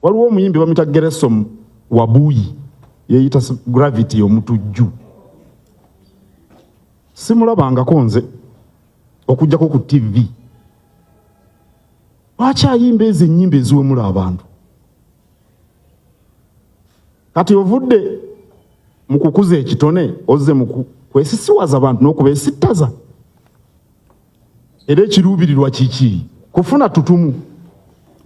Waliwo omuyimbi bamuyita Geresom Wabuyi, yeeyita Gravity Omutujju. Simulabangako nze okuggyako ku TV. Lwaki ayimba ezo ennyimba eziwemula abantu? Kati ovudde mu kukuza ekitone, ozze mu kwesisiwaza abantu n'okubeesittaza. Era ekiruubirirwa kiki? Kufuna tutumu.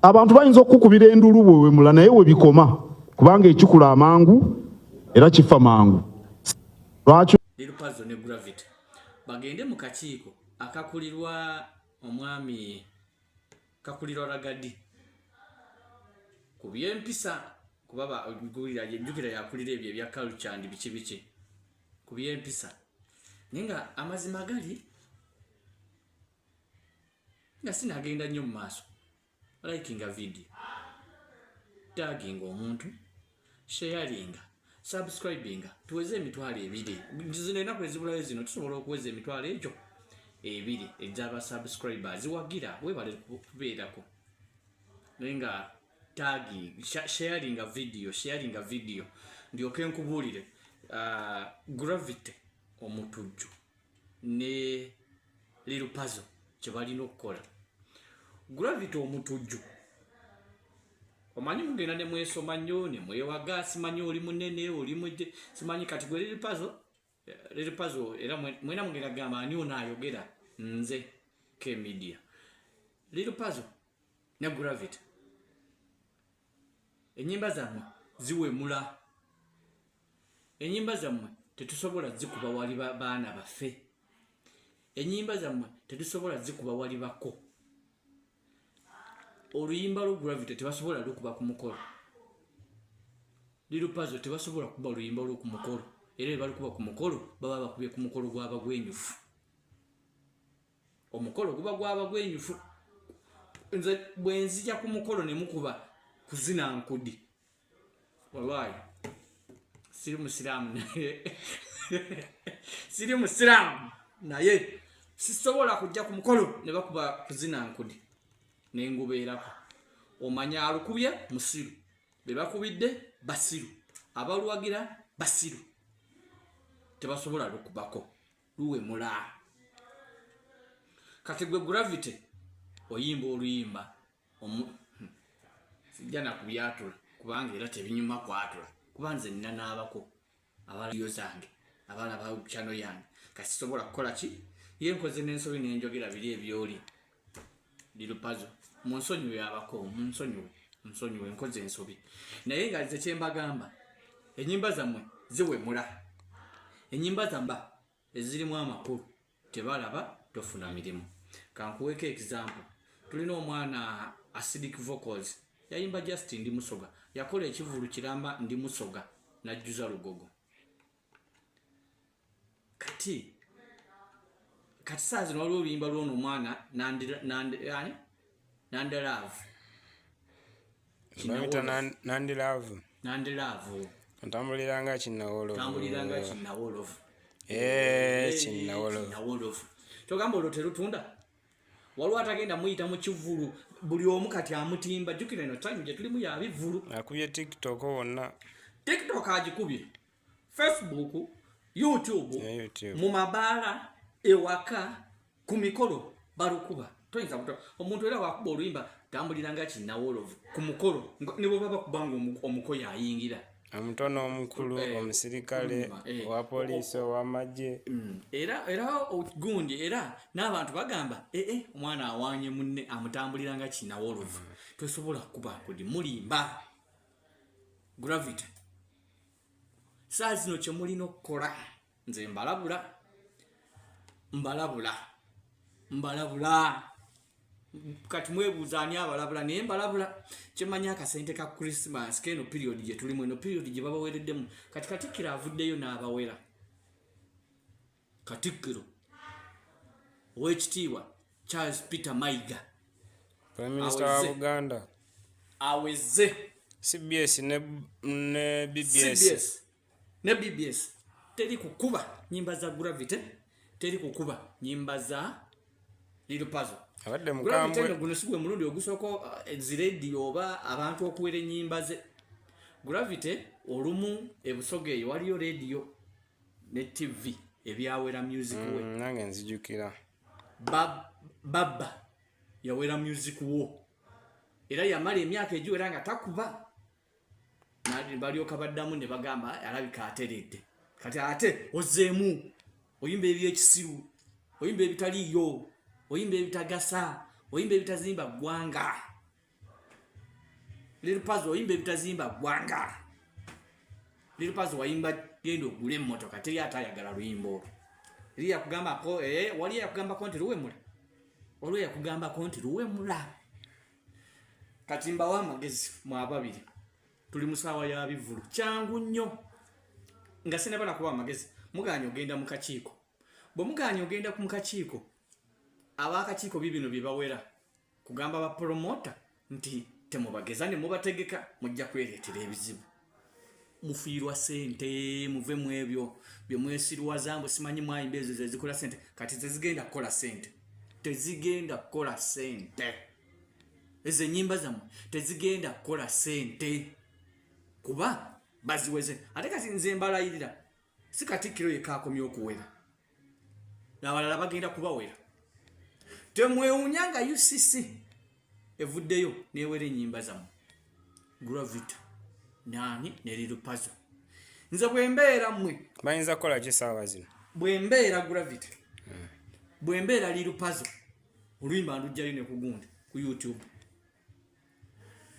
Abantu bayinza okukukubira endulu bwewemula, naye we bikoma, kubanga ekikula amangu era kifa mangu. Lwaki? Lil Pazo ne Gravity bagende mu kakiiko akakulirwa omwami kakulirwa Ragadi ku byempisa, kuba jjukira yakulira ebyo ebya culture and biki biki ku byempisa. Naye nga amazima gali nga sinagenda nnyo mu maaso, likinga video, taginga omuntu, sharinga, subscribinga, tuweze 20,000. Zino enaku ezibulayo zino tusobola okuweza 20,000 egyo egyaba subscribers. Wagira webale kubeerako, naye nga tagi, sharinga video, sharinga video. Ndyoke nkubuulire, Gravity Omutujju ne Lil Pazo kye balina okukola. Gravity Omutujju, omanyi mugenda ne mwesoma nnyo ne mwewaga, simanyi oli munene, oli mujje, simanyi. Kati gwe Lil Pazo, Lil Pazo, era mwena mugenda gamba ani ono ayogera? Nze K Media. Lil Pazo ne Gravity, ennyimba zammwe ziwemula. Ennyimba zammwe tetusobola zikuba wali baana baffe. Ennyimba zammwe tetusobola zikuba wali bako. Oluyimba lwo Gravity tebasobola lukuba ku mukolo. Lil Pazo tebasobola kuba oluyimba lwo ku mukolo, era bwe balukuba ku mukolo baba bakubye ku mukolo gw'abagwenyufu. Omukolo guba gw'abagwenyufu. Nze bwe nzija ku mukolo ne mukuba kuzina nkudi, wallahi siri musiraamu, naye siri musiraamu, naye sisobola kujja ku mukolo ne bakuba kuzina nkudi nengubeerako. Omanya alukubye musiru, be bakubidde basiru, abaluwagira basiru, tebasobola lukubako, luwemula. Kati gwe Gravity oyimba oluyimba sijja nakubyatula kubanga era tebinyuma kwatula, kuba nze nina n'abako abalayo zange abalaba channel yange. Kati sisobola kukola ki ye nkoze n'ensobi nenjogera biri ebyoli. Lil Pazo, munsonyiwe, abako munsonyiwe, nsonyiwe, nkoze ensobi. Naye nga nze kyembagamba, enyimba zammwe ziwemula. Enyimba zamba ezirimu amakulu tebalaba, tofuna mirimu. Kankuweko example, tulina omwana Acidic Vocals, yayimba just "Ndi Musoga", yakola ekivulu kiramba "Ndi Musoga" najjuza Lugogo. Kati saa zino waliwo oluyimba lwona omwana ani? Nandalove. Bamuyita Nandilove. Nandilove. Ntambulira nga kinnawolovu. Tambulira nga kinnawolovu. Eh, kinnawolovu. Kinnawolovu. Togamba olwo terutunda? Waliwo atagenda muyita mu kivulu, buli omu kati amutimba. Jjukira eno time gye tulimu ya bivulu. Akubye TikTok wonna. TikTok agikubye, Facebook, YouTube, Ne YouTube. Mu mabaala, ewaka, ku mikolo balukuba. Toyinza kuta omuntu era wakuba oluyimba "Tambulira nga kinnawolovu" ku mukolo, ne bwe baba kubanga omukoyo ayingira. Omuto n'omukulu, omusirikale, owa poliisi, ow'amagye. Era gundi era n'abantu bagamba, ee, omwana awanye munne amutambulira nga kinnawolovu. Tosobola kukuba kudi mulimba. Gravity, saa zino kyemulina okukola, nze mbalabula, mbalabula, mbalabula. Kati mwebuuza ani abalabula, naye mbalabula. Kyemanyi, akasente ka Christmas keno period gye tulimu, eno period gye babawereddemu. Kati Katikkiro avuddeyo n'abawera. Katikkiro Owekitiibwa Charles Peter Mayiga, Prime Minister wa Aweze. Buganda. Aweze. CBS ne BBS. CBS ne BBS teri kukuba nyimba za Gravity, teri kukuba nyimba za Lil Pazo. Abadde mukambwe. Guno si gwe mulundi ogusooka zirediyo oba abantu okuwera ennyimba ze. Gravity olumu ebusoga eyo waliyo rediyo ne TV ebyawera music we. Nange nzijukira. Babba yawera music wo. Era yamala emyaka egiwera nga takuba. Balyoka baddamu ne bagamba alabika ateredde. Kati ate ozzeemu oyimba ebyekisiru, oyimba ebitaliiyo, oyimba ebitagasa, oyimba ebitazimba ggwanga. Lil Pazo oyimba ebitazimba ggwanga. Lil Pazo wayimba genda ogule emmotoka, teri atayagala luyimba olwo. Eri yakugambako, wali yakugambako nti luwemula. Waliwo yakugambako nti luwemula. Kati mbawa amagezi mwe ababiri. Tuli mu ssaawa ya bivvulu. Kyangu nnyo. Nga sinnaba kuba amagezi, mugaanye ogenda mu kakiiko. Bwe mugaanye ogenda mu kakiiko, ab'akakiiko bibino bye bawera. Kugamba ba promoter nti temubageza ne mubategeka, mujja kwereetera ebizibu. Mufiirwa ssente, muve mu ebyo bye mwesirwaza mbu simanyi mwayimba ezo ze zikola ssente. Kati tezigenda kukola ssente. Tezigenda kukola ssente. Ezo ennyimba zammwe tezigenda kukola ssente. Kuba baziweze. Ate kati nze mbalayirira, si Katikkiro yekka akomye okuwera, n'abalala bagenda kubawera. Temwewuunya nga UCC evuddeyo n'ewera ennyimba zammwe. Gravity nani ne Lil Pazo. Nze bwe mbeera mmwe, bayinza kukola ki essaawa zino? Bwe mbeera Gravity, bwe mbeera Lil Pazo, oluyimba nduggyayo ne kugundi ku YouTube.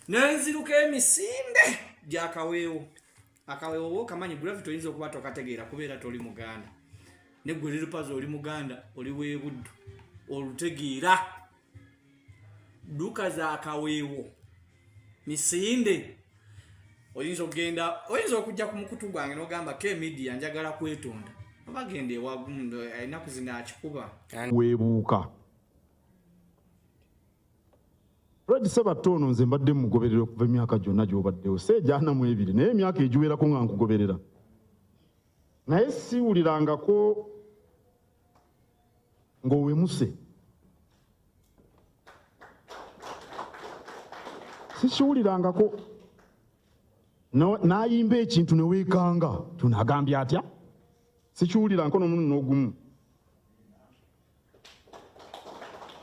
Nenziruka emisinde gy'akaweewo. Akaweewo kamanyi Gravity oyinza okuba tokategeera kubeera toli Muganda. Ne gwe Lil Pazo oli Muganda, oli w'e Buddu, olutegeera. Dduka za akaweewo misinde. Oyinza okugenda, oyinza okujja ku mukutu gwange n'ogamba K Media njagala kwetonda. Oba genda ewa gundo, ennaku zino akikuba. Weebuuka. Fred Sebatta ono nze mbadde mugoberera okuva emyaka gyonna gy'obaddewo, si 42, naye emyaka egiwerako nga nkugoberera. Naye siwulirangako ng'owemuse. Sikiwulirangako. N'ayimba ekintu ne weekanga, tunagambye atya? Sikiwulirangako n'omulundi n'ogumu.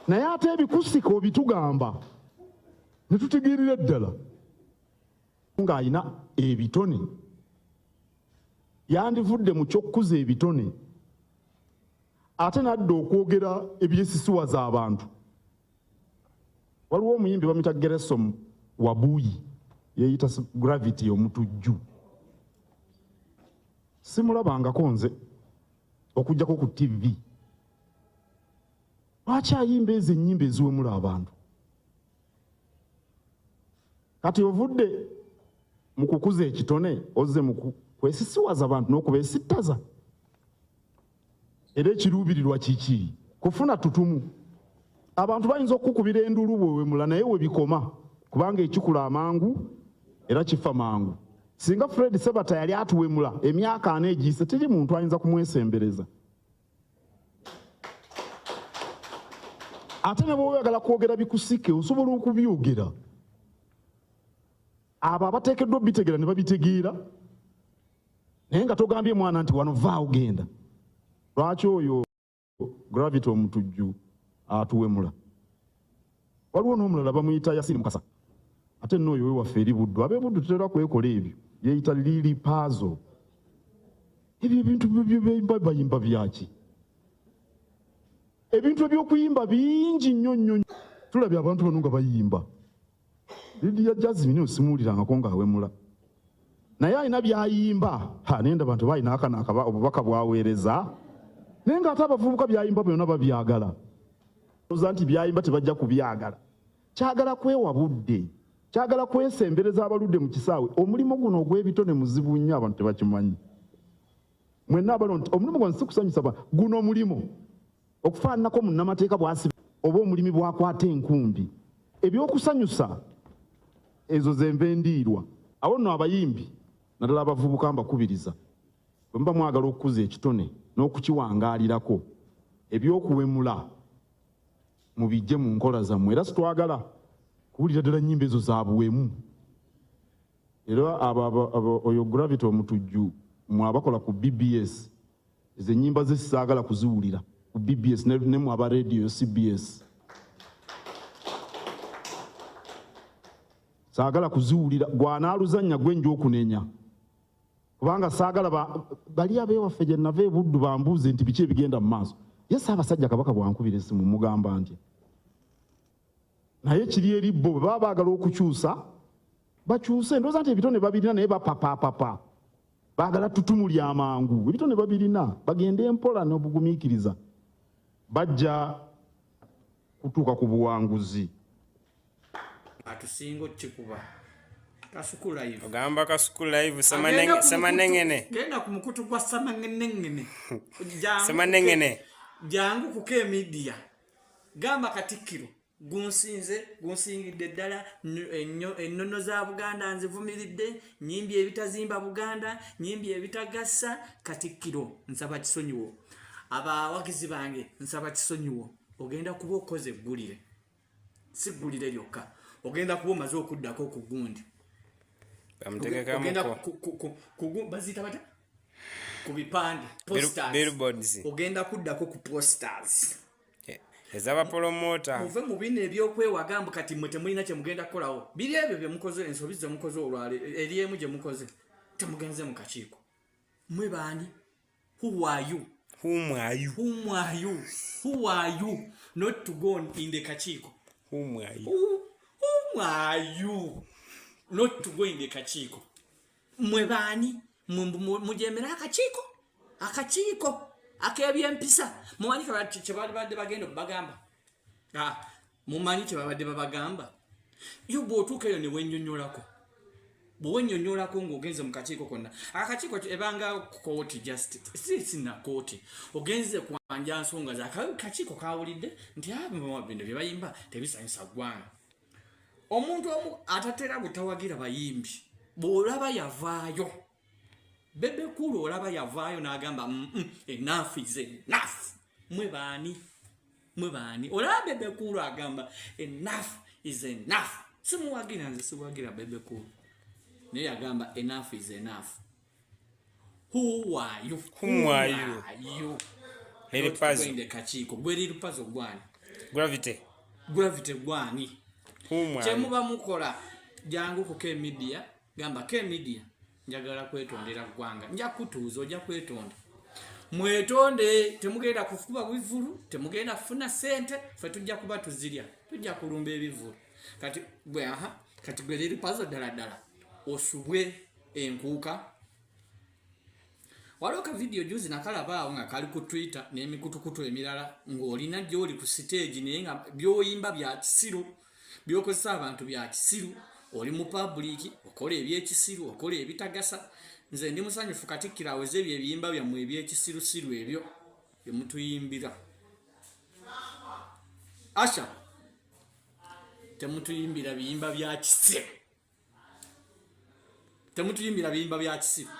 Naye ate ebikusika obitugamba ne tutegeerera ddala ng'alina ebitone. Yandivudde mu ky'okukuza ebitone ate n'adda okwogera ebyesisiwaza abantu. Waliwo omuyimbi bamuyita Geresom Wabuyi, yeeyita Gravity omutujju. Simulabangako nze okuggyako ku TV. Lwaki ayimba ezo ennyimba eziwemula abantu? Kati ovudde mu kukuza ekitone ozze mu kwesisiwaza abantu n'okubeesittaza. Era ekiruubirirwa kiki? Kufuna tutumu. Abantu bayinza okukukubira enduulu bw'owemula, naye we bikoma, kubanga ekikula amangu era kifa mangu. Singa Fred Sebatta yali atuwemula emyaka 4 egiyise, teri muntu ayinza kumwesembereza. Ate ne bw'oyagala kwogera bikusike, osobola okubyogera. Abo abateekeddwa obitegeera ne babitegeera, naye nga togambye mwana nti wano vaawo genda. Lwaki oyo Gravity omutujju atuwemula? Waliwo n'omulala bamuyita Yasini Mukasa, ate nno oyo wewaffe eri Buddu. Ab'e Buddu tutera kwekola ebyo, yeeyita Lili Pazo. Ebyo ebintu bayimba byaki? Ebintu eby'okuyimba bingi nnyo nnyo. Tulabye abantu bano nga bayimba. Lydia Jazmine osimuwulirangako ng'awemula, naye alina by'ayimba. Ha, naye ndaba nti oba alina akano akaba obubaka bw'aweereza, naye ng'ate abavubuka by'ayimba byonna babyagala. Oza nti by'ayimba tebajja kubyagala. Kyagala kwewa budde, kyagala kwesembereza abaludde mu kisaawe. Omulimu guno ogw'ebitone muzibu nnyo, abantu tebakimanyi. Mwenna abalo nti omulimu guno si kusanyusa guno omulimu okufaananako munnamateeka bw'asiba oba omulimi bw'akwata enkumbi. Ebyokusanyusa ezo ze nva endiirwa. Awo nno abayimbi naddala abavubuka mbakubiriza, bwe muba mwagala okukuza ekitone n'okukiwangaalirako, ebyokuwemula Mubijje mu nkola zammwe, era sitwagala kuwulira ddala nnyimba ezo za buwemu. Era oyo Gravity Omutujju, mwabakola ku BBS, ezo ennyimba ze sisaagala kuziwulira ku BBS ne mu aba radio CBS saagala kuziwulira. Gwanaaluzannya gwe nja okunenya, kubanga saagala bali abewaffe gye nava ebuddu bambuuze nti biki ebigenda mu maaso. Ye Ssaabasajja Kabaka bwankubira essimu mugamba ntya? Naye kiri eri bo, bwe baba baagala okukyusa bakyuse. Ndowooza nti ebitone babirina, naye bapapapapa baagala tutumu lyamangu. Ebitone babirina, bagende empola n'obugumiikiriza, bajja kutuuka ku buwanguzi. Atusinga okukikuba Kasuku Live. Ogamba Kasuku Live Semanengene. Genda ku mukutu gwa Samanengene. Semanengene. Jangu ku K-Media, gamba Katikkiro gunsinze, gunsingidde ddala ennono za Buganda nzivumiridde, nyimbye ebitazimba Buganda, nyimbye ebitagasa. Katikkiro nsaba kisonyiwo, abawagizi bange nsaba kisonyiwo. Ogenda kuba okoze eggulire, si ggulire lyokka, ogenda kuba omaze okuddako ku gundi. Baziyita batya? Ku bipande, posters. Ogenda kuddako ku posters ez'abapromota. Muve mu bino ebyokwewaga mbu kati mmwe temulina kyemugenda kukolawo. Biri ebyo byemukoze, ensobi zemukoze, olwale eri emu gye mukoze, temugenze mu kakiiko. Mwe baani? Who are you? Whom are you? Whom are you? Who are you not to go in the kakiiko? Whom are you? Whom are you not to go in the kakiiko? Mwe baani? Mujemera akakiiko, akakiiko ak'ebyempisa. Mumanyi kyebabadde bagenda okubagamba? Mumanyi kyebabadde babagamba? Yo bw'otuuka eyo ne wennyonnyolako, bwewennyonnyolako ng'ogenze mu kakiiko konna, akakiiko ebanga kooti, just si sina kooti, ogenze kwanja nsonga za kakiiko kawulidde nti bino bye bayimba tebisanyusa ggwanga. Omuntu omu atatera butawagira bayimbi, bw'olaba yavaayo Bebe Cool, olaba yavaayo n'agamba enough is enough. Mwe baani? Mwe baani? Olaba Bebe Cool agamba enough is enough. Simuwagira, nze siwagira Bebe Cool, naye yagamba enough is enough. Who are you? Who are you? Lil Pazo kakiiko gwe Lil Pazo gwani? Gravity. Gravity gwani? Kyemuba mukola, jangu ku K-Media, gamba K-Media njagala kwetondera ggwanga, nja kutuuza, ojja kwetonda. Mwetonde, temugenda kufuba bivulu, temugenda kufuna ssente, ffe tujja kuba tuzirya, tujja kulumba ebivulu. Kati gwe, aha, kati gwe Lil Pazo ddala ddala osubwe enkuuka. Waliwo ka vidiyo juzi nakalaba awo nga kali ku Twitter n'emikutukutu emirala, ng'olina gy'oli ku siteegi, naye nga by'oyimba bya kisiru, by'okozesa abantu bya kisiru, oli mu public okola ebyekisiru, okola ebitagasa. Nze ndi musanyufu Katikkiro aweze ebyo ebiyimba byammwe ebyekisirusiru ebyo byemutuyimbira. Asha, temutuyimbira biyimba bya kisiru, temutuyimbira biyimba bya kisiru,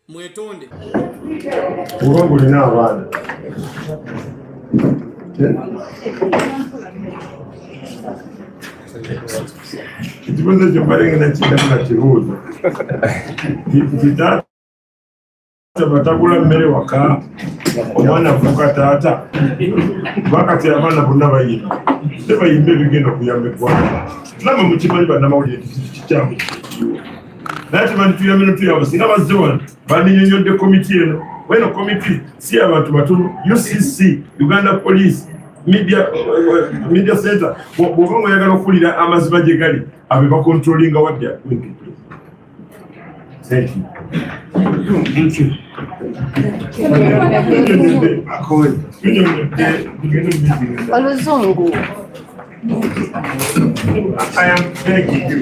mwetonde. Oba ng'olina abaana, ekibuuzo ekyo mbadde ngenda kiddamu na kibuuzo nti taata batagula mmere waka, omwana afuuka taata? Bakati abaana bonna bayimba, te bayimba ebigenda okuyamba eggwanga. Namwe mukimanyi bannamawulire nti kikyamu kikiwo, naye tebandituyambe notuyamba. Singa bazze wano bandinyonyodde komiti eno. Weno komiti si abantu batono, UCC, Uganda Police, Media Center. Bw'oba nga oyagala okuwulira amazima gye gali, abe bacontrollinga what they are going to do. Thank you. Thank you. Tunyonyodde, tugende mu meeting. Oluzungu. I am begging you.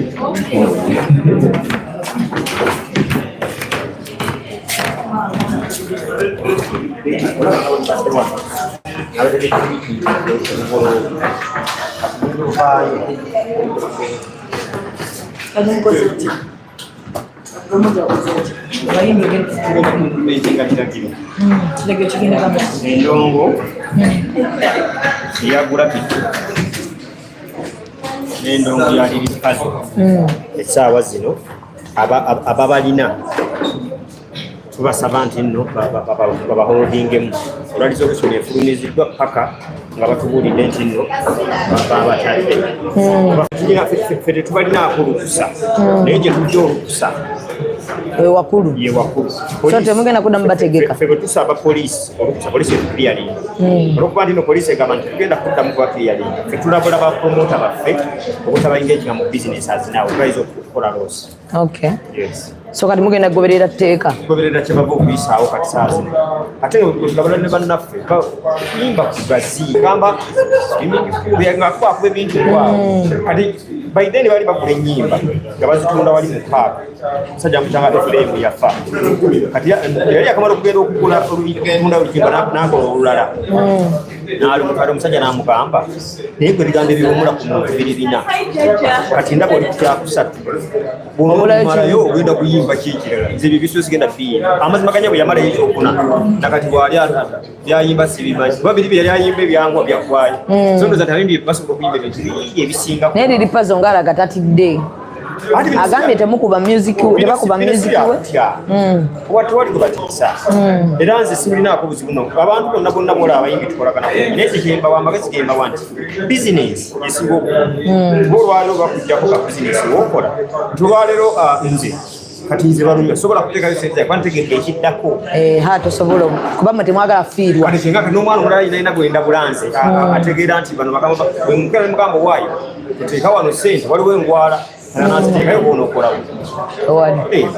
Kati mukoze otya? Promoter akoze otya? Abayimbi Ekinga kiragiro. Endongo eya Gravity n'endongo ya Lil Pazo essaawa zino ababalina tubasaba nti nno babaholdingemu olwa resolution efulumiziddwa paka nga batubuulidde nti nno babatadde. Ffe tetubalinaako lukusa, naye gye tujja olukusa Ewakulu. Ye wakulu. So temugenda kuddamu bategeka? Ffe bwe tusaba poliisi olukusa, poliisi etuclearinga. Olwokuba nti no poliisi egamba nti tugenda kuddamu kuba clearinga, ffe tulabula ba promoter baffe obutaba engaginga mu business as now, bayinza okukola loss. Okay. Yes. So kati mugenda kugoberera tteeka? Kugoberera kyebava okuyisaawo kati saa zino. Ate tulabula ne bannaffe kuyimba ku gazi gamba ngaakubakuba ebintu kwawo. Kati by then bali bagula ennyimba nga bazitunda wali mu paaka. Musajja mutanga FM yafa. Kati yali akamala okugenda okugula olutunda oluyimba, n'akola olulala n'alumutwala. Omusajja n'amugamba, naye gwe ebigambo ebiwumula ku muntu biri bina, kati ndaba oli ku kyakusatu, bw'onomalayo ogenda kuyimba ki ekirala? Nze ebyo bisuusi genda biyimba. Amazima ganya bwe yamalayo ekyokuna, nakati bwali byayimba sibimanyi, kuba biri bye yali ayimba ebyanguwa byaggwayo. So ndowooza nti abayimbi basobola okuyimba ebintu bingi ebisinga. Naye Lil Pazo ngaalaga tatidde. Agambye temukuba music we, tebakuba music we. Kuba tewali gwe batiisa, era nze simulinaako buzibu. No abantu bonna bonna bola abayimbi tukolagana bulungi, naye kyembawa amagezi gembawa nti bizinesi esinga okukulu, kuba olwaleero bakuggyako ka bizinesi wokola nti olwaleero nze kati nze balumya sobola kuteekayo sente zange kuba ntegedde ekiddako. Eh, ha tosobola kuba mwe temwagala fiirwa. Kati singa kati n'omwana omulala yina yina gwenda bulanze ategeera nti bano bagamba bwemukera nemugamba waayo oteeka wano sente waliwo engwala naziteekayo bwonokolawo. Owali.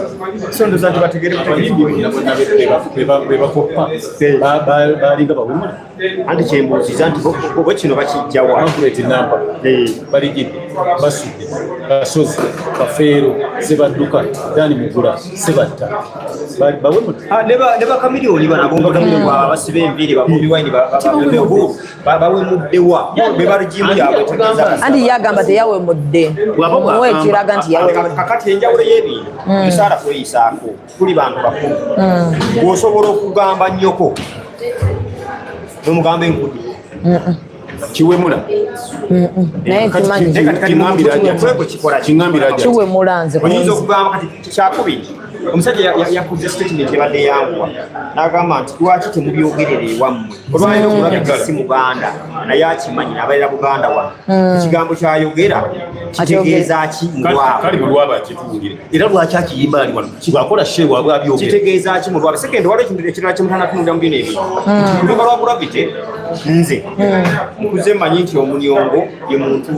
So ndowooza nti bategeere butegeezi. Bebakoppa balinga bawemula. Anti kyembuuziza nti bo kino bakijjawa? Pamphlet namba baligidde basudde Kasozi Kafeero Sebadduka Dani Mugula Sebatta bawemula. Ah, ne bakamiliyoni bano abombakamiliyoni abasiba enviiri ba Bobi Wine bawemuddewa be barugimu yaabwe tegeeza. Anti ye agamba teyawemudde. Bw'aba Muwe ekiraga nti yawemudde. Kakati enjawulo y'ebintu tusaala kweyisaako, tuli bantu bakulu. Bw'osobola okugamba nnyoko n'omugamba enkudi. Kiwemula. Naye kimanyi. Naye kati kati Kiŋŋambira ajja. Kwego kikola ki? Kiŋŋambira ajja. Kiwemula nze. Oyinza okugamba kati kyakubiri omusajja yakoze statement ebadde yanguwa n'agamba nti lwaki temubyogerera ewammwe. Olwaleero Gravity si muganda, naye akimanyi nabalira Buganda wano. Ekigambo kyayogera kitegeeza ki mu Kale lwabwe? bwe lwaba kituwulire era lwaki akiyimba ali wano bwakola sheewa bwabyogera? Kitegeeza ki mu lwabwe? Second, waliwo ekintu ekirala kyemutanatunulira mu bino ebintu. Oluga lwa Gravity, nze nkuze mmanyi nti omunyongo ye muntu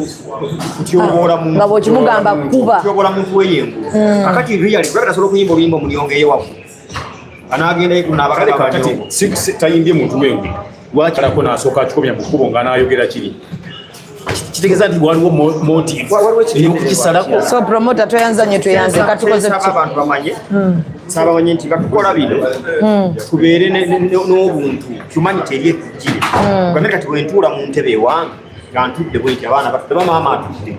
kutyoboola muntu. Nga bw'okimugamba kuba. Kutyoboola muntu weyengulu. Kakati really Gravity asobola okuyimba oluyimba omunyongo eyewaggulu anaagenda Kale kakati tayimbye muntu wengu, lwaki alako n'asooka akikomya mu kkubo nga n'ayogera kiri? Kitegeeza nti waliwo motive Waliwo ekigendererwa. ey'okukisalako. So promoter, tweyanza nnyo, tweyanze. Katukoze Nsaba tuti? abantu bamanye, nsaba bamanye nti nga tukola bino tubeere n'obuntu humanity eri etujjire. Gambe kati bwe ntuula mu ntebe ewange nga ntudde bwenti, abaana batudde, bamaama atudde,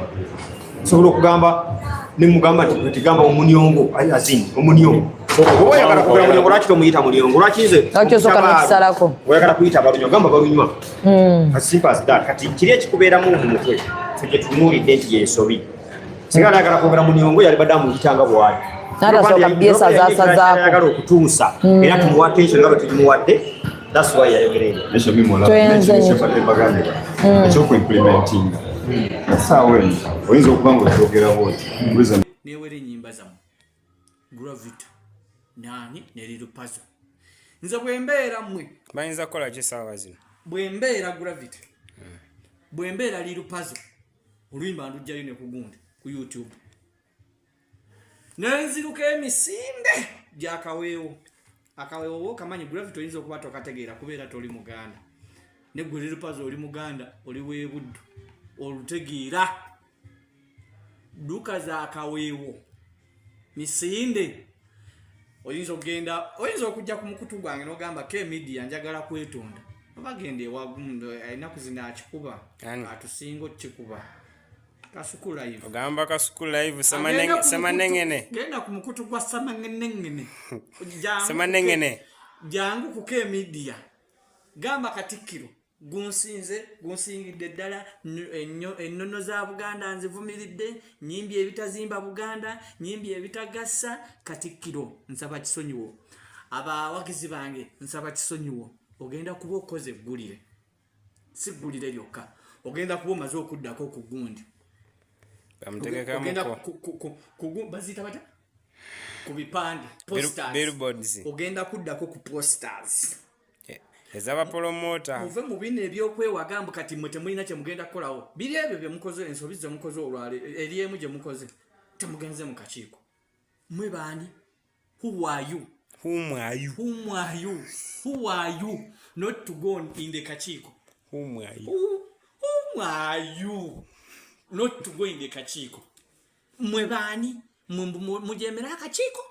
nsobola okugamba nemugamba nti tigamba omunyongo azin omunyongo. Oba oyagala kugula munyongo, lwaki tomuyita munyongo? Lwaki nze Lwaki osooka n'okisalako? Oyagala kuyita balunywa, gamba balunywa. As simple as that. Kati kiri ekikubeeramu mu mutwe ffe gye tunuulidde nti yensobi. Singa ayagala kwogera munyongo yali badde amuyitanga bwali. N'atasooka byesazasazaako. Ayagala okutuusa era tumuwa attention nga bwe tugimuwadde. That's why yayogera ebyo. Tweyanze nnyo. Ekyokuimplementinga essaawa eno oyinza okuba nga okyogera bwoti. Newera ennyimba zammwe Gravity nani ne Lil Pazo, nze bwe mbeera mmwe Bayinza kukola ki essaawa zino? Bwe mbeera Gravity, bwe mbeera Lil Pazo, oluyimba ndugjayo ne kugundi ku YouTube nenziruka emisinde gyakaweewo. Akaweewo oba okamanyi Gravity? Oyinza okuba tokategeera kubeera toli muganda, ne gwe Lil Pazo oli muganda, oli webuddu, olutegeera. Dduka za kaweewo misinde. Oyinza okugenda, oyinza okujja ku mukutu gwange n'ogamba ke media njagala kwetonda. Bagenda ewagundo ennaku zino akikuba. Ani? Atusinga okukikuba Kasuku Live. Ogamba Kasuku Live? Agenda ku Semanengene. Genda ku mukutu gwa Samanengene. Semanengene. Jangu ku K Media. Gamba Katikkiro gunsinze, gunsingidde ddala, ennono za Buganda nzivumiridde, nyimbye ebitazimba Buganda, nyimbye ebitagasa. Katikkiro nsaba kisonyiwo, abawagizi bange nsaba kisonyiwo. Ogenda kuba okoze eggulire, si ggulire lyokka, ogenda kuba omaze okuddako ku gundi. Ogenda baziyita batya? Ku bipande, posters. Ogenda kuddako ku posters ez'abapromota. Muve mu bino ebyokwewaga mbu kati mmwe temulina kye mugenda kukolawo. Biri ebyo bye mukoze, ensobi ze mukoze olwale eri emu gye mukoze, temugenze mu kakiiko. Mmwe baani? Who are you? Whom are you? Whom are you? Who are you not to go in the kakiiko? Whom are you? Whom are you not to go in the kakiiko? Mmwe baani? Mujemera akakiiko?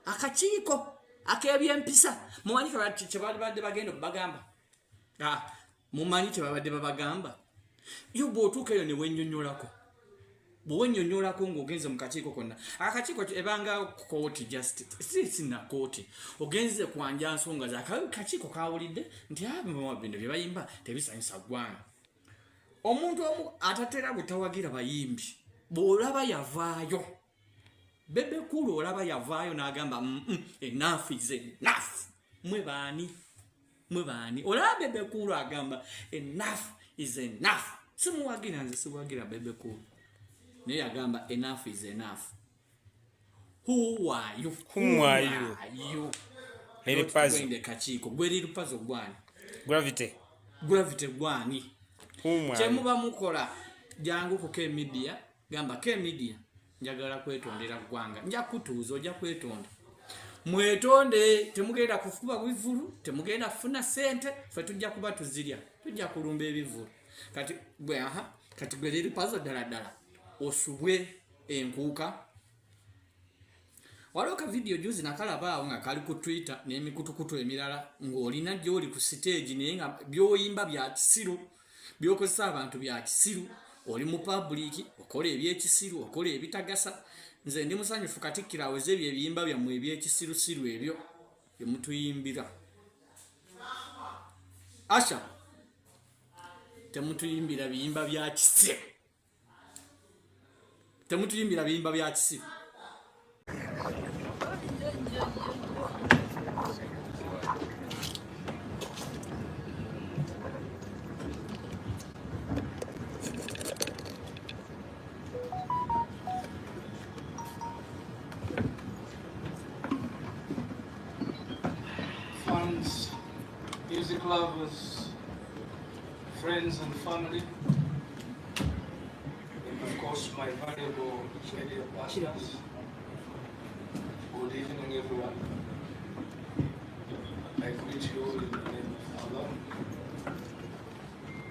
Akakiiko ak'ebyempisa. Mumanyi kye babadde bagenda okubagamba? Mumanyi kye babadde babagamba? Yo bw'otuuka eyo ne wennyonnyolako. Bw'owennyonnyolako ng'ogenze mu kakiiko konna. Akakiiko ebanga kooti, just si sina kooti. Ogenze kwanja nsonga za kakiiko kawulidde nti bino bye bayimba tebisanyusa ggwanga. Omuntu omu atatera butawagira bayimbi, bw'olaba yavaayo. Bebe Cool olaba yavaayo n'agamba enough is enough. Mwe baani? Mwe baani? Olaba Bebe Cool agamba enough is enough. Simuwagira nze, siwagira Bebe Cool. Naye yagamba enough is enough. Who are you? Who are you? Lil Pazo. Kakiiko. Gwe Lil Pazo gwani? Gravity. Gravity gwani? Kyemuba mukola, jangu ku K Media, gamba K Media njagala kwetondera ggwanga, nja kutuuza, ojja kwetonda. Mwetonde, temugenda kufuba bivulu, temugenda kufuna ssente, ffe tujja kuba tuzirya, tujja kulumba ebivulu. Kati gwe kati gwe Lil Pazo ddala ddala osubwe enkuuka. Waliwo ka video juzi nakalaba awo nga kali ku Twitter n'emikutukutu emirala ng'olina gy'oli ku stage naye nga by'oyimba bya kisiru, by'okozesa abantu bya kisiru, oli mu public okola ebyekisiru, okola ebitagasa. Nze ndi musanyufu Katikkiro aweze ebyo ebiyimba byammwe ebyekisirusiru ebyo bye mutuyimbira. Asha, temutuyimbira biyimba bya kisiru. Temutuyimbira biyimba bya kisiru. Fans, music lovers, friends and family, and of course my valuable media partners. Good evening everyone. I greet you all in the name of Allah,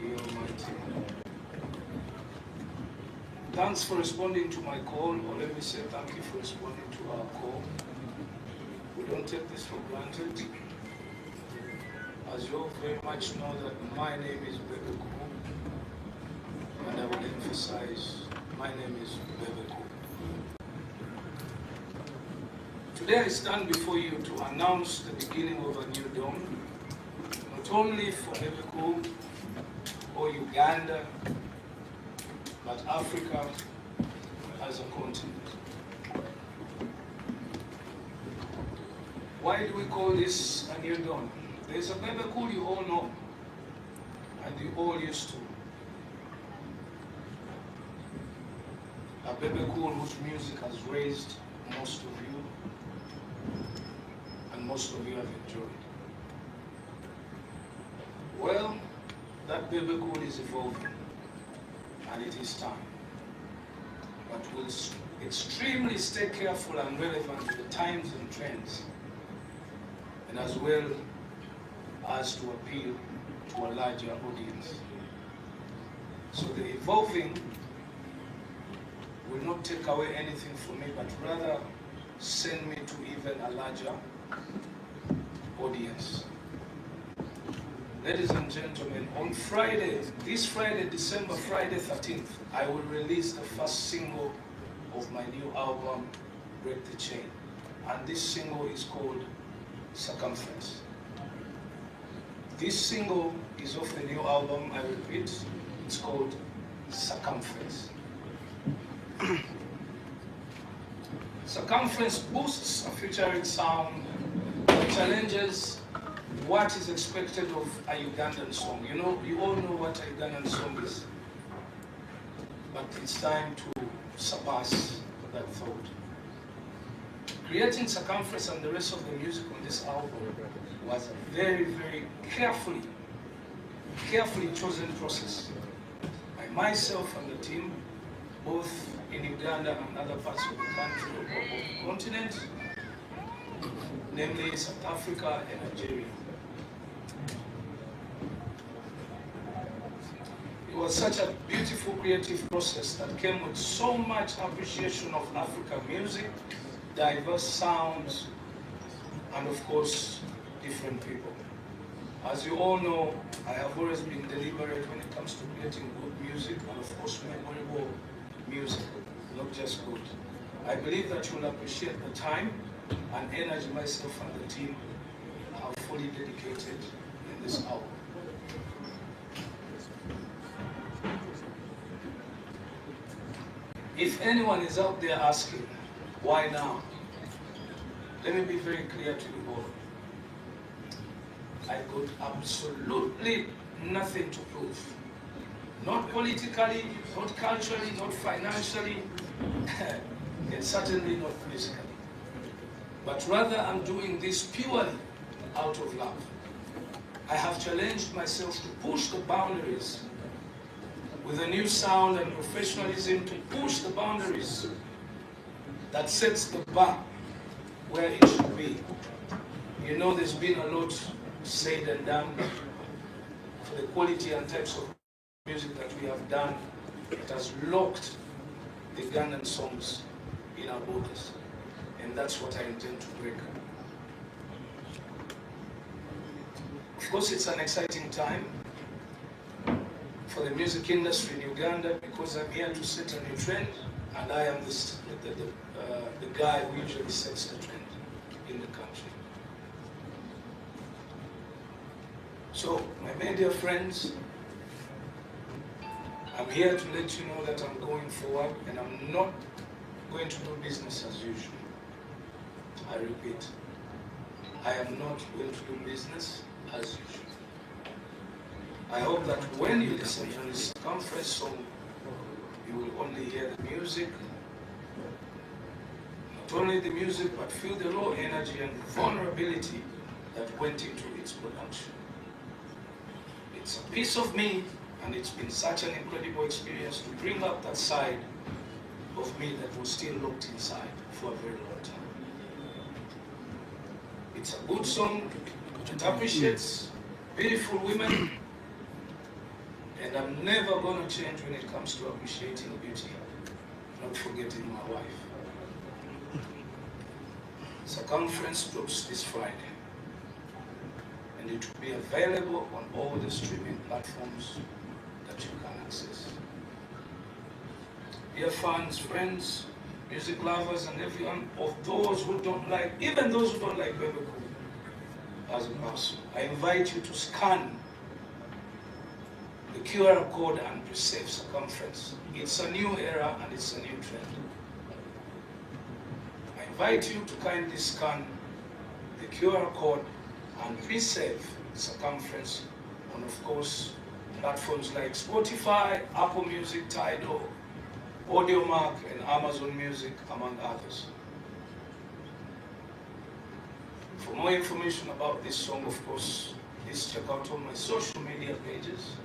the Almighty. Thanks for responding to my call, or let me say thank you for responding to our call. We don't take this for granted. As you all very much know that my name is Bebe Cool, and I will emphasize my name is Bebe Cool. Today I stand before you to announce the beginning of a new dawn, not only for Bebe Cool or Uganda, but Africa as a continent. Why do we call this a new dawn? There's a Bebe Cool you all know, and you all used to. A Bebe Cool whose music has raised most of you, and most of you have enjoyed. Well, that Bebe Cool is evolving, and it is time. But we'll extremely stay careful and relevant to the times and trends, and as well as to appeal to a larger audience. So the evolving will not take away anything from me, but rather send me to even a larger audience. Ladies and gentlemen, on Friday, this Friday, December Friday 13th, I will release the first single of my new album, Break the Chain. And this single is called Circumference. This single is off the new album, I repeat, it's called Circumference. Circumference boosts a futuristic sound that challenges what is expected of a Ugandan song. You know, you all know what a Ugandan song is, but it's time to surpass that thought. Creating Circumference and the rest of the music on this album was a very, very carefully chosen process by myself and the team, both in Uganda and other parts of the country or the continent, namely South Africa and Nigeria. It was such a beautiful creative process that came with so much appreciation of African music, diverse sounds, and of course, different people. As you all know, I have always been deliberate when it comes to creating good music and of course memorable music, not just good. I believe that you will appreciate the time and energy myself and the team have fully dedicated in this hour. If anyone is out there asking, why now? Let me be very clear to you all. I got absolutely nothing to prove. Not politically, not culturally, not financially, and certainly not musically. But rather, I'm doing this purely out of love. I have challenged myself to push the boundaries with a new sound and professionalism, to push the boundaries that sets the bar where it should be. You know, there's been a lot said and done for the quality and types of music that we have done that has locked the Ugandan songs in our borders. And that's what I intend to break. Of course, it's an exciting time for the music industry in Uganda, because I'm here to set a new trend, and I am the guy who usually sets the trend in the country. So, my media friends, I'm here to let you know that I'm going forward and I'm not going to do business as usual. I repeat, I am not going to do business as usual. I hope that when you listen to this Circumference song, you will only hear the music, not only the music, but feel the raw energy and vulnerability that went into its production. It's a piece of me, and it's been such an incredible experience to bring up that side of me that was still locked inside for a very long time. It's a good song, it appreciates beautiful women, and I'm never going to change when it comes to appreciating beauty, not forgetting my wife. Circumference drops this Friday, and it will be available on all the streaming platforms that you can access. Dear fans, friends, music lovers, and everyone of those who don't like, even those who don't like Bebe Cool as a person, I invite you to scan the QR code and preserve Circumference. It's a new era and it's a new trend. I invite you to kindly scan the QR code and preserve Circumference on, of course, platforms like Spotify, Apple Music, Tidal, AudioMack, and Amazon Music, among others. For more information about this song, of course, please check out all my social media pages.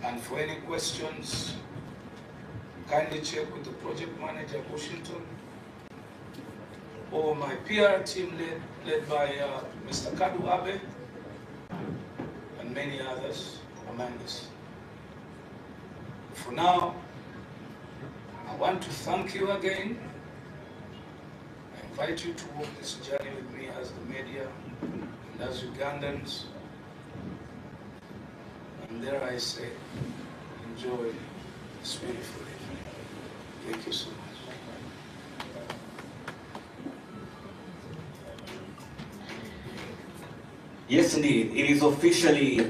And for any questions, kindly check with the project manager, Washington, or my PR team led by Mr. Kadu Abe, and many others among us. For now, I want to thank you again. I invite you to walk this journey with me as the media and as Ugandans. And there I say, enjoy this beautiful evening. Thank you so much. Yes, indeed. It is officially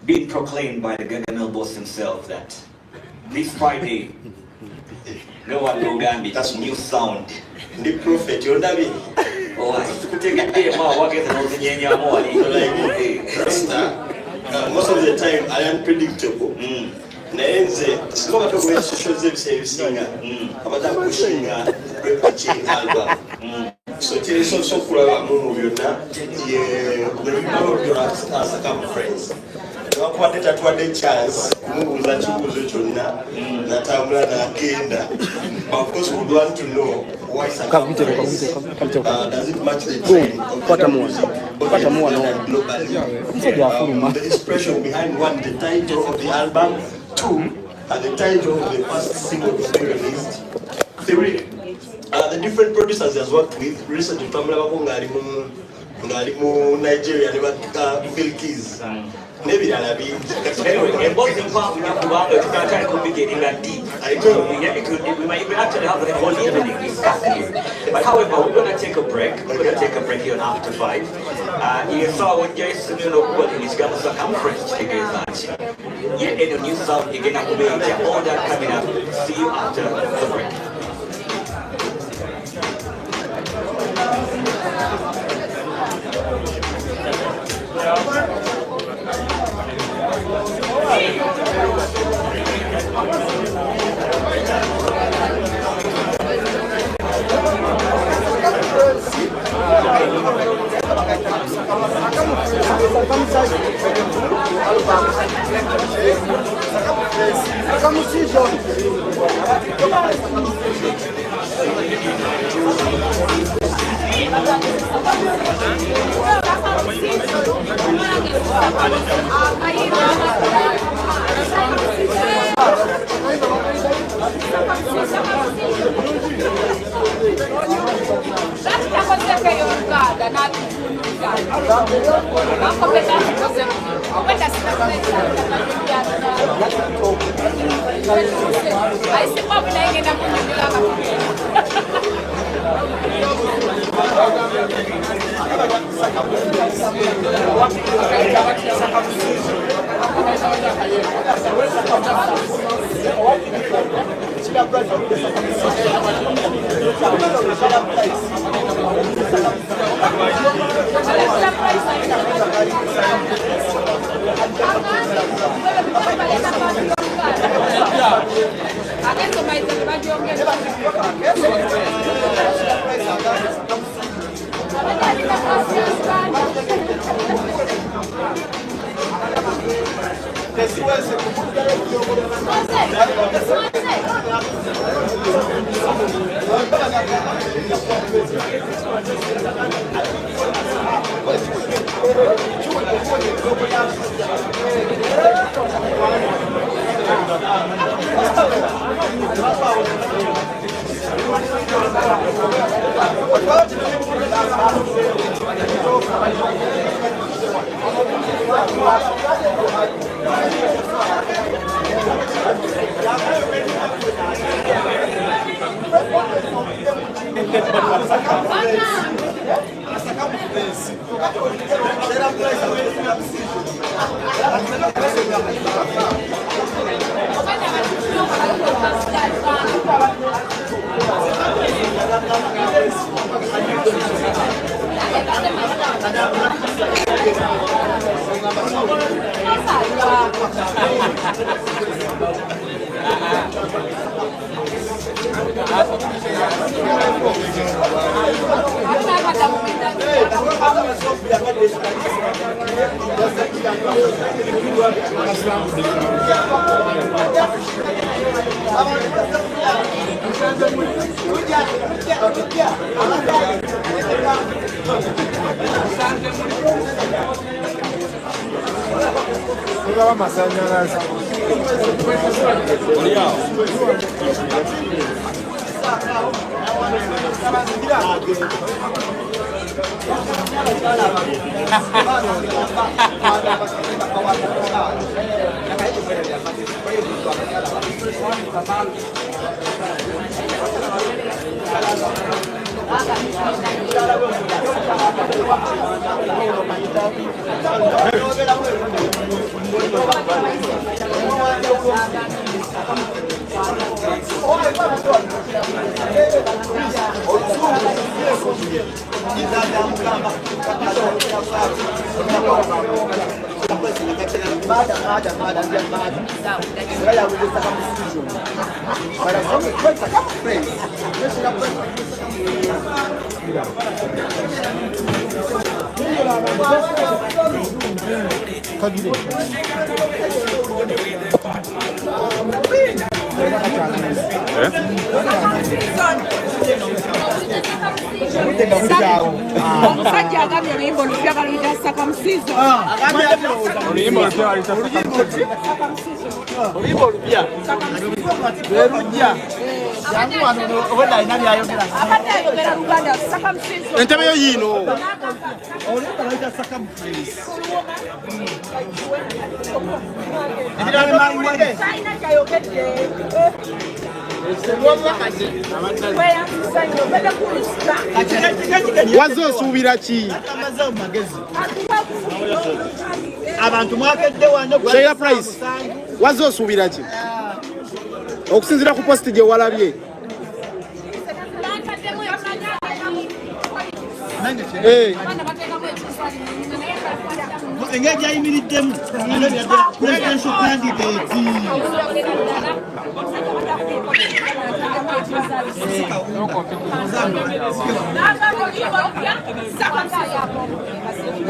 been proclaimed by the Gagamel boss himself that this Friday, no one will Gambit, that's new sound. The prophet, you're David. Oh, I take a day more, what is the most of the time, I am predictable. Nayenze singa to social service abata kushinga repeating album. So tiri so kulaba mu byonna ye kubera circumference. Twakwate tatuwadde chance kumubuuza kibuuzo kyonna natambula n'agenda. But of course we would want to know why circumference. Does it match the trend of the music globally? The inspiration behind one, the title of the album, two, and the title of the first single to be released, three, the different producers he has worked with. Recently, twamulabako ng'ali mu Nigeria ne Phil Keys. N'ebirala bingi. Emboozi mpanvu nnyo kubanga tutatandika okubigetinga deep. We might even actually have the whole evening discussing it. But however, we're going to take a break. We're going to take a break here on After 5. Essaawa ojjayo essimu yo n'okuba ekigambo circumference kitegeeza ki? Ye eno new sound egenda kuba etya? All that coming up. See you after the break. Omusajja agambye oluyimba olupya baluyita circumcision. Oluyimba olupya baluyita oluyimba olupya lwerujja jangu wano obwedda alina byayogera. Abadde ayogera Luganda circumcision. Entebe yo yiino. Oluyimba baluyita circumcision. Talina kyayogedde. Wazze osuubira ki? Abantu mwakedde wano. Sheila Price, wazze osuubira ki? Okusinziira ku posti gye walabye. Engeri gy'ayimiriddemu presidential candidate.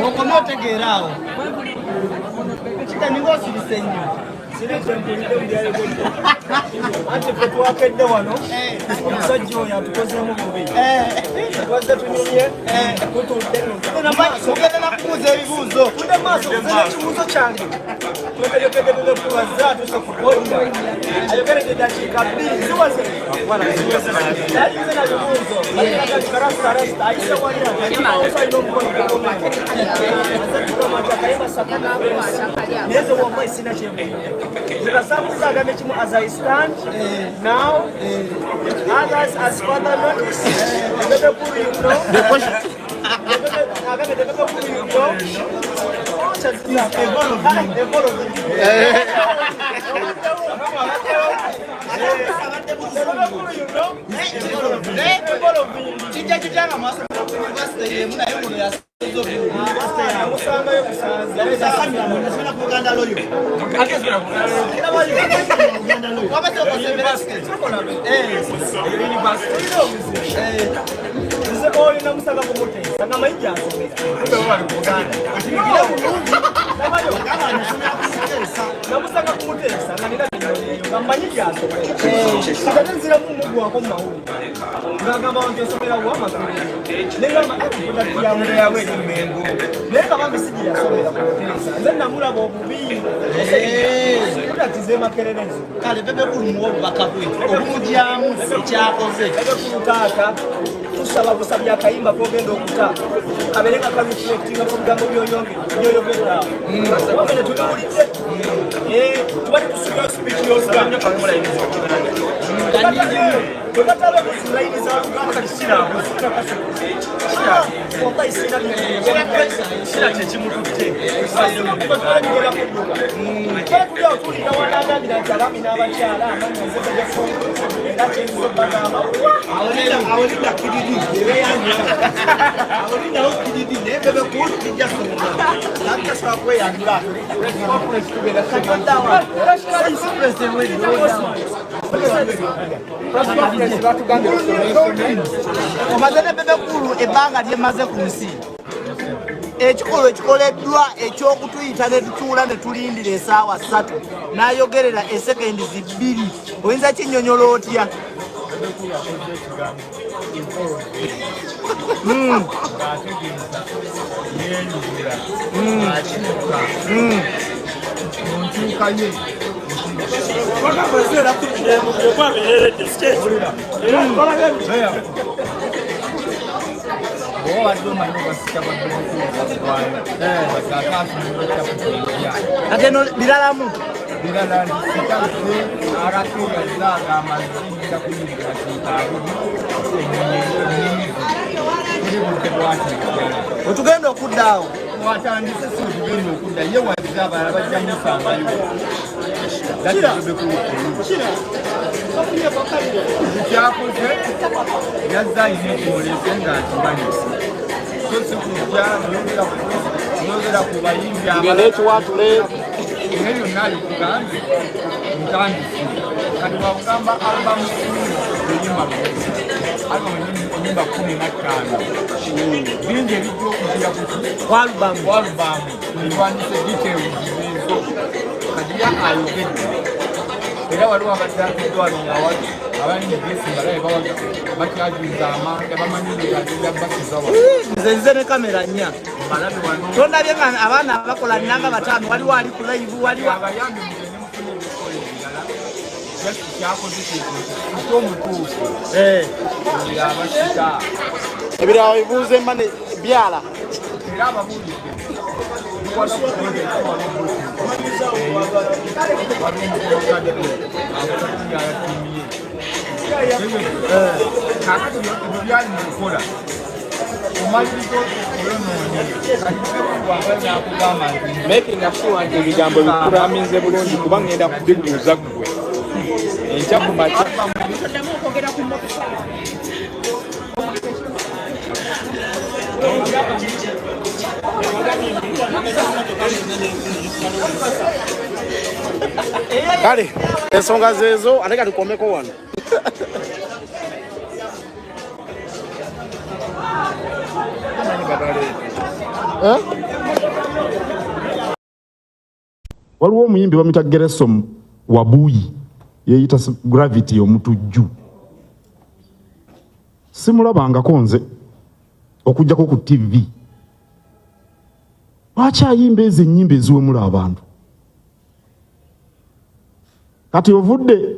Okoma otegeera awo kikaninga osirise nnyo. Anti ffe twakedde wano omusajja oyo atukozeemu bubi, twazze tunyumye tutudde ogenda nakubuuza ebibuuzo tudde maaso kuzeera ekibuuzo kyange twetegetegedde atuuse ku boda ayogeredde eddakiika bbiri ziweze nayize na bibuuzo rasita ayise walira alina omukono gukomenti akayimba naye ze wamma sina kyembuuza. As I stand now, others as further notice, the people you know, the people you know, Namusanga kumuteesa nga nina nga mmanyi gy'asomera ate nziramu mugwako mu mawulire ng'agamba nti osomera wa Makerere ne ngamba yamu eri Mmengo naye nga bambi si gye yasomera ku Muteesa nze namulaba obubi tutatiza e Makerere ezo. Kale Bebe Cool muwe obubaka bwe obumugyamu ekyakoze. Bebe Cool taata tusaba busabye akayimba k'ogenda okuta kabeere nga kareflectinga ku bigambo by'oyogedde awo wamene tubiwulidde tuba tetusuubirayo speech y'Oluganda bwe ku layini za Luganda kati wallahi sina kyekimututte tubagenda kudduka kale tuli awo tulinda wanagambira nti abaami n'abakyala amannya nze era kyenziza obagamba awolinda kididi awolindawo kididi naye Bebe Cool kijja sobola kweyanjula. Omaze ne Bebe Cool ebbanga lyemaze ku nsi, ekikolwa ekikoleddwa eky'okutuyita ne tutuula ne tulindira essaawa 3 n'ayogerera esekendi 2 oyinza kinnyonnyola otya? Ate no biralamu birala nti sikaze arake yazaaga amazzi nja kuyingira kiika abiri. Otugenda okudda awo. Watandise si otugenda okudda ye wazze abalala bajja musangayo. Kyakoze yazze alina ekimulese ng'akimanyi. So si kujja mwogera ku bayimbi Tugende ekiwaatule. Naye byonna abikugambye ntandise. Kati bwakugamba albamu eyimba enyimba 15 bingi ebijja okujira ku albamu etwandise details ezo. Kati ya ayogedde era waliwo abadde atuddwa wano nga abali mu gesi balabe bakyajuza amanda bamanyi agenda basuza wano. Nze nze ne kamera nnya. Balabe wano. Tondabye nga abaana abakola nnanga 5 waliwo ali ku live waliwo abayambi mugende mufune ebikola ebirala. Just kyakoze kyekintu omutuufu. Abasita. Ebirala bibuuze mane byala. Era ababuulidde. Kakati ebyo byali mu kukola omaliriza oyonoonye kati nakugamba nti making sure nti ebigambo bikulamize bulungi kuba ngenda kubikubuuza ggwe enkya ku makya. Toddamu okwogera ku mmotoka. Kale ensonga zeezo ate kati tukomeko wano. Waliwo omuyimbi bamuyita Geresom Wabuyi yeeyita Gravity omutujju. Simulabangako nze okuggyako ku TV. Lwaki ayimba ezo ennyimba eziwemula abantu? Kati ovudde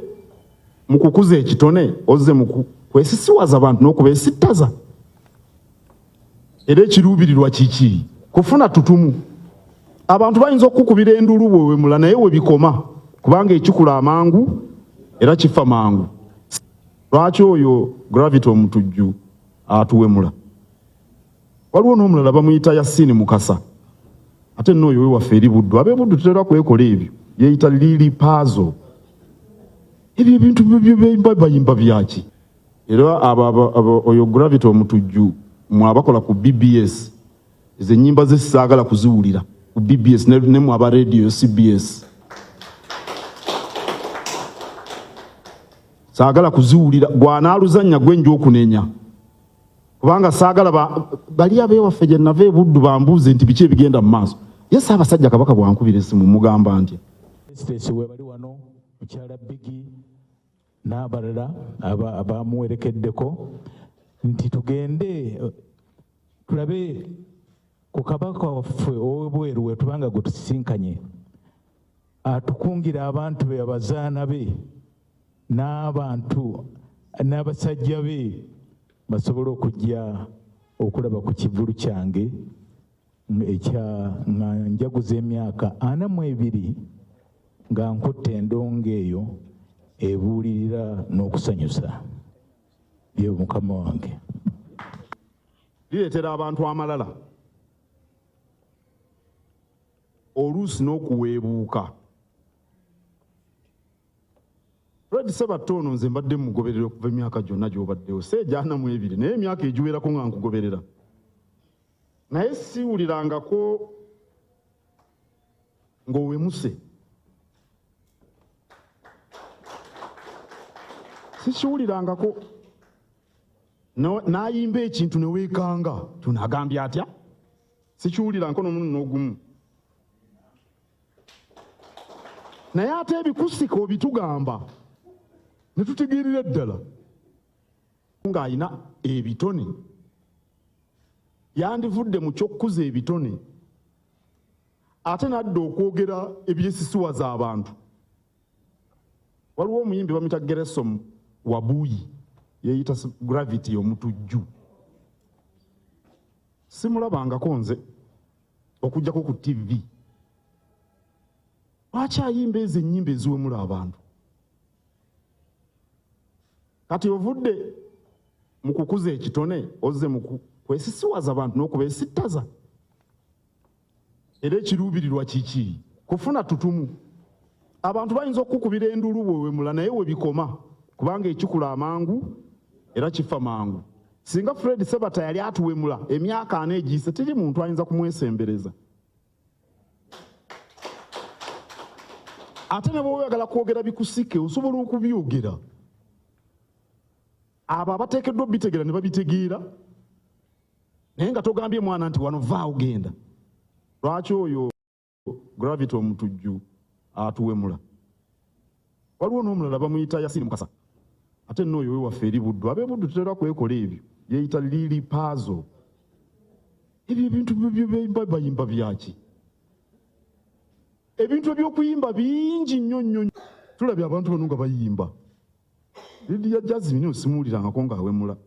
mu kukuza ekitone ozze mu kwesisiwaza abantu n'okubeesittaza. Era ekiruubirirwa kiki? Kufuna tutumu. Abantu bayinza okukubira enduulu bwewemula naye we bikoma kubanga ekikula amangu era kifa mangu. Lwaki oyo Gravity omutujju atuwemula? Waliwo n'omulala bamuyita Yasini Mukasa. Ate nno oyo wewaffe eri Buddu. Ab'e Buddu tutera kwekola ebyo. Yeeyita Lili Pazo. Ebyo ebintu bayimba byaki? Era oyo Gravity omutujju mwe abakola ku BBS ezo ennyimba ze sisaagala kuziwulira ku BBS ne mwe aba radio CBS. Saagala kuziwulira gwanaaluzannya gwe nja okunenya. Kubanga saagala bali ab'ewaffe gye nava e Buddu bambuuze nti biki ebigenda mu maaso. Ye Ssaabasajja Kabaka bw'ankubira essimu mugamba ntya. Pulezidenti we bali wano mukyala Bigi n'abalala abamuwerekeddeko nti tugende tulabe ku kabaka waffe ow'ebweru we tubanga gwe tusisinkanye atukungira abantu be abazaana be n'abantu n'abasajja be basobole okujja okulaba ku kivvulu kyange ekya nga njaguza emyaka 42 nga nkutte endongo eyo ebuulirira n'okusanyusa. Ye mukama wange. Lireetera abantu amalala oluusi n'okuweebuuka. Fred Ssebatta ono nze mbadde mugoberera okuva emyaka gyonna gy'obaddewo, si egya 42 naye emyaka egiwerako nga nkugoberera. Naye siwulirangako ng'owemuse. Sikiwulirangako n'ayimba ekintu ne weekanga tunagambye atya? Sikiwulirangako n'omulundi n'ogumu. Naye ate ebikusika obitugamba ne tutegeerera ddala ng'alina ebitone. Yandivudde mu ky'okukuza ebitone ate n'adda okwogera ebyesisiwaza abantu. Waliwo omuyimbi bamuyita Geresom Wabuyi yeeyita Gravity omutujju. Simulabangako nze okuggyako ku TV. Lwaki ayimba ezo ennyimba eziwemula abantu? Kati ovudde mu kukuza ekitone ozze mu Kwesisiwaza abantu n'okubesittaza. Era ekiruubirirwa kiki? Kufuna tutumu. Abantu bayinza okukubira enduulu bwewemula, naye we bikoma, kubanga ekikula amangu era kifa mangu. Singa Fred Sebata yali atuwemula emyaka 4 egiyise, teri muntu ayinza kumwesembereza. Ate ne bw'oyagala kwogera bikusike, osobola okubyogera. Abo abateekeddwa obitegeera ne babitegeera, naye nga togambye mwana nti wano vaawo genda. Lwaki oyo Gravity Omutujju atuwemula? Waliwo n'omulala bamuyita Yasini Mukasa, ate nno oyo wewaffe eri Buddu. Ab'e Buddu tutera kwekola ebyo, yeeyita Lili Pazo. Ebyo ebintu bayimba byaki? Ebintu eby'okuyimba bingi nnyo nnyo. Tulabye abantu bano nga bayimba. Lydia Jazmine simuwulirangako ng'awemula,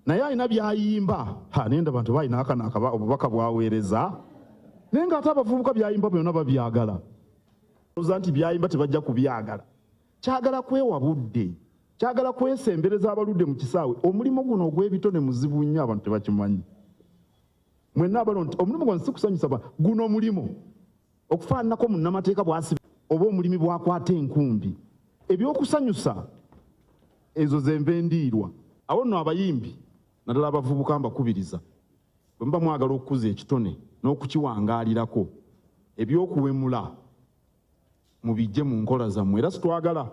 naye alina by'ayimba. Naye ndaba nti balina akana obubaka bw'aweereza, naye ng'ate abavubuka by'ayimba byonna babyagala. Oza nti by'ayimba tebajja kubyagala. Kyagala kwewa budde, kyagala kwesembereza abaludde mu kisaawe. Omulimu guno ogw'ebitone muzibu nnyo, abantu tebakimanyi. Mwenna abalo nti omulimu guno si kusanyusa, guno omulimu okufaananako munnamateeka bw'asiba oba omulimi bw'akwata enkumbi. Ebyokusanyusa ezo ze nva endiirwa. Awo nno abayimbi naddala abavubuka mbakubiriza, bwe muba mwagala okukuza ekitone n'okukiwangaalirako, ebyokuwemula mubijje mu nkola zammwe. Era sitwagala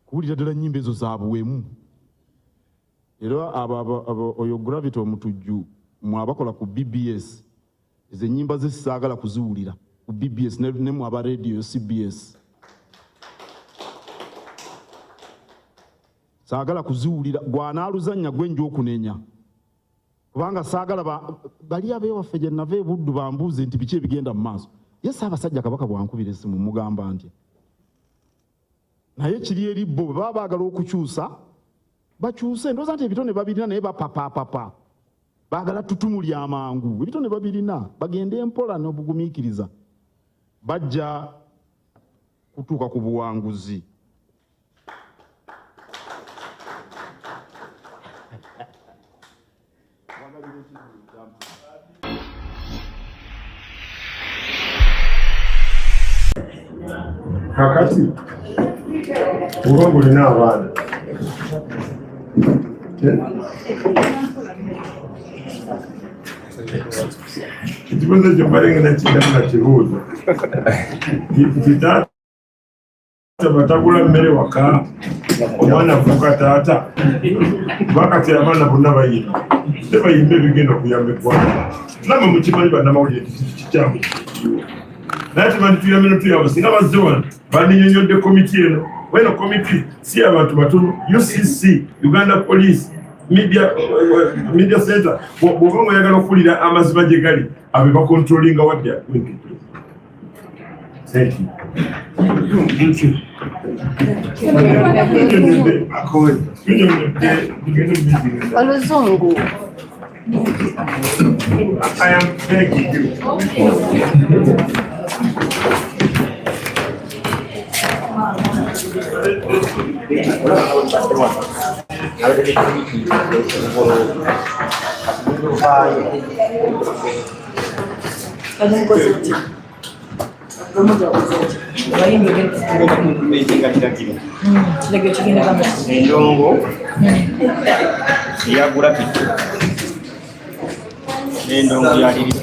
kuwulira ddala nnyimba ezo za buwemu. Era oyo Gravity Omutujju mwe abakola ku BBS, ezo ennyimba ze sisaagala kuziwulira ku BBS ne mwe aba radio CBS. Saagala kuziwulira, gwanaaluzannya gwe nja okunenya. Kubanga saagala bali ab'ewaffe gye nava e Buddu bambuuze nti biki ebigenda mu maaso. Ye Ssaabasajja Kabaka bw'ankubira essimu mugamba ntya? Naye kiri eri bo, bwe baba baagala okukyusa, bakyuse. Ndowooza nti ebitone babirina, naye bapapaapapa. Baagala ttutumu lya mangu. Ebitone babirina, bagende mpola n'obugumiikiriza. Bajja kutuuka ku buwanguzi. Kakati oba ng'olina abaana, ekibuuzo ekyo mbadde ngenda kiddamu na kibuuzo nti taata batagula mmere waka, omwana afuuka taata. Bakati abaana bonna bayimba, te bayimba ebigenda okuyamba eggwanga. Nammwe mukimanyi bannamawulire kikyamu kiriwo, naye tumanyi tuyambe notuyamba. Singa bazze wano bandinyonnyodde komiti eno. Weno komiti si abantu batono, UCC, Uganda Police, Media Center. Bw'oba ng'oyagala okuwulira amazima gye gali, abe bakontrolinga what they are going to do. Thank you. Thank you. Oluzungu. I am begging you. Endongo eya Gravity n'endongo ya Lili.